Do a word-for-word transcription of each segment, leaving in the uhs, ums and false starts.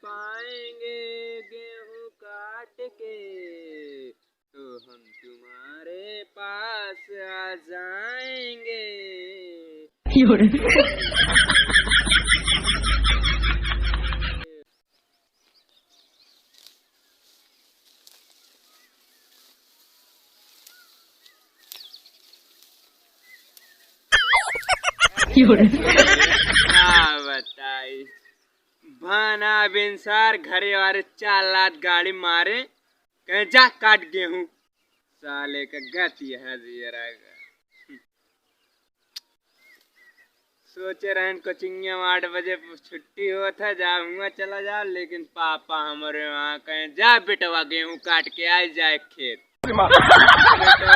आएंगे गेहूं काट के, तो हम तुम्हारे पास आ जाएंगे। का बताई, भाना बिनसार घरे वाले चार लात गाड़ी मारे, कहे जा काट गेहूं। साले का गति है जियरा का। सोचे रहन कोचिंगिया में आठ बजे छुट्टी होत है, जा हुआ चला जाओ, लेकिन पापा हमरे वहाँ कहे जा बेटवा गेहूं काट के आए जाए खेत। बेटवा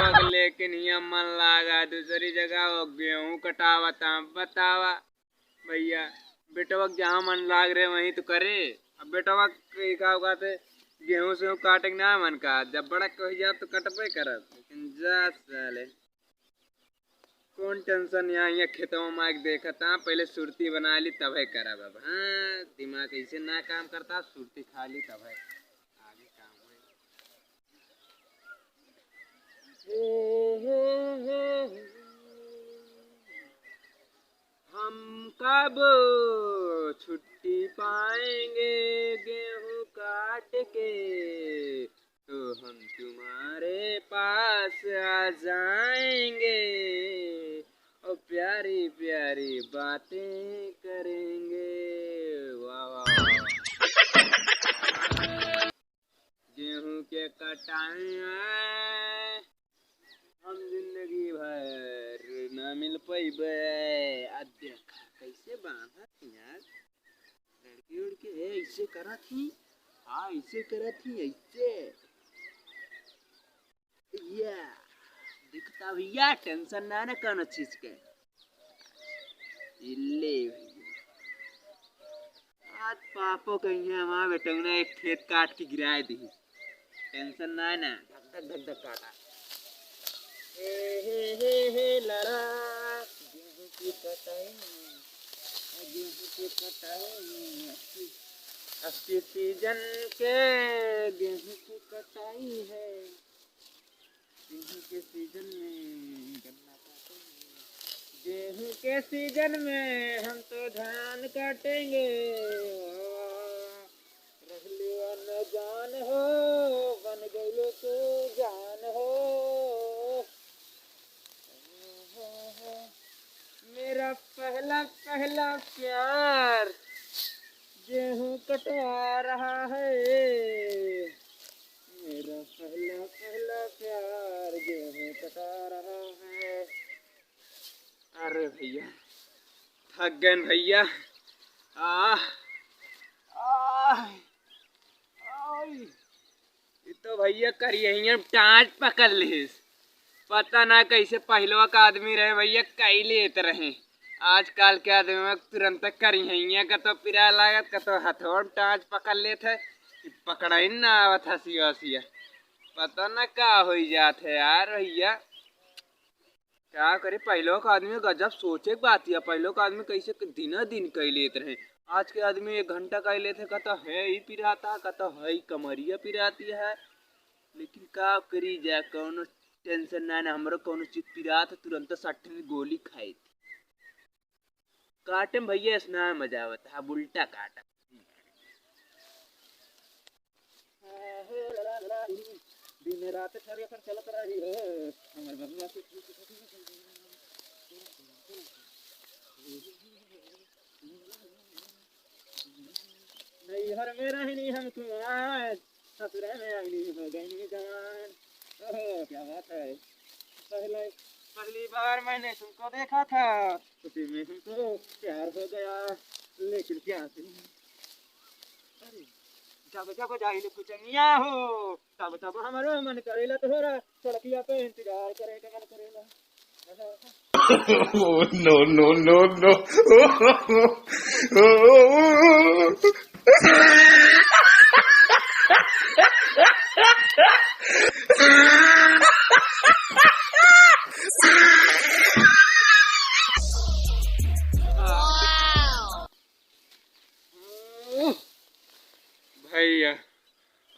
के लेकिन हियाँ मन लागा दूसरी जगह, वो गेहूं कटावा, तहाँ बतावा भैया, बेटवा के जहाँ मन लाग रहे वहीं तो करे। अब बेटवा के का होगा ते गेहूं से काटे के ना मन का, जब बड़ा कही जात तो कटबे करत, लेकिन जा साले। कौन टेंशन यहाँ, यहाँ खेतवा में आके देखत हाँ, पहले सुरती बना ली तबे करब। अब हाँ, दिमाग ऐसे ना काम करता, सुरती खा ली तबे आगे काम होई। हम कब छुट्टी पाएंगे गेहूं काट के, तो हम तुम्हारे पास आ जाएंगे और प्यारी प्यारी बातें करेंगे। वाह, वाह, वाह। गेहूं के कटाई है, हम जिंदगी भर ना मिल पइबे। आ देखा कैसे बांधत यार, लड़की उड़की, ए, ऐसे करत ही, हाँ, ऐसे करत ही, ऐसे। या, दिखता भैया, टेंशन ना ना कौनो चीज के। इल्ले भैया। आज पापो कहिए हमार बेटौना एक खेत काट के गिराए दी। टेंशन ना ना, धक धक धक धक काटा। हे, हे, हे, हे, लड़ा, गेहूं की कटाई में, गेहूं की कटाई में, अब की, अब की सीजन के गेहूं की कटाई है। गेहूं के सीजन में गन्ना काटेंगे। गेहूं के सीजन में हम तो धान काटेंगे। रहलू अनजान हो, बन गइलू तू जान हो। मेरा पहला पहला प्यार गेहूं कटवा रहा है। मेरा पहला पहला प्यार गेहूं कटा रहा है। अरे भैया, थक गए भैया। आह, आह, आह। ई तो भैया करियहिया टाँच पकड़ लिहिस। पता ना कैसे पहिलवा का आदमी रहे भैया, कई लेत रहे। आजकल के आदमी में तुरंत करियहिया कतो पिराए लागत, कतो हथवा में टाँच पकड़ लेत है। ई पकड़ाइन ना आवत हसिया हसिया। पता ना का होई जात है यार भैया। का करे, पहिलो का आदमी गजब सोचे के बात है। पहिलो का आदमी कैसे क-, दिना दिन कई लेत रहे। आज के आदमी एक घंटा कई लेत है, कहता है ई पिराता, कहता है ई कमरिया पिराती है। लेकिन का करी जा, कौनो टेंशन ना, ना हमरो कौनो चीज पिरात है, तुरंत सट्ठन गोली खाई। काटे में भैया ऐसना मजा आवत है, अब उल्टा काटा। दिन रात छरिया पर चलत रही हो, हमर बबुआ के। नैहर में रहनी हम कुमार, ससुरा में आईनी हो गईनी जवान। ओहो, क्या बात है। पहले, पहली बार मैंने तुमको देखा था, उसी में हमको प्यार हो गया, लेकिन क्या करूं? अरे, जब जब जाइले कुचनिया हो, तब तब हमरो मन करेला तोहरा सड़किया पे इंतजार करे के मन करेला। Oh, no, no, no, no। भैया,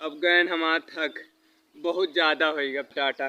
अब गएन हमार थक, बहुत ज्यादा होइगा, टाटा।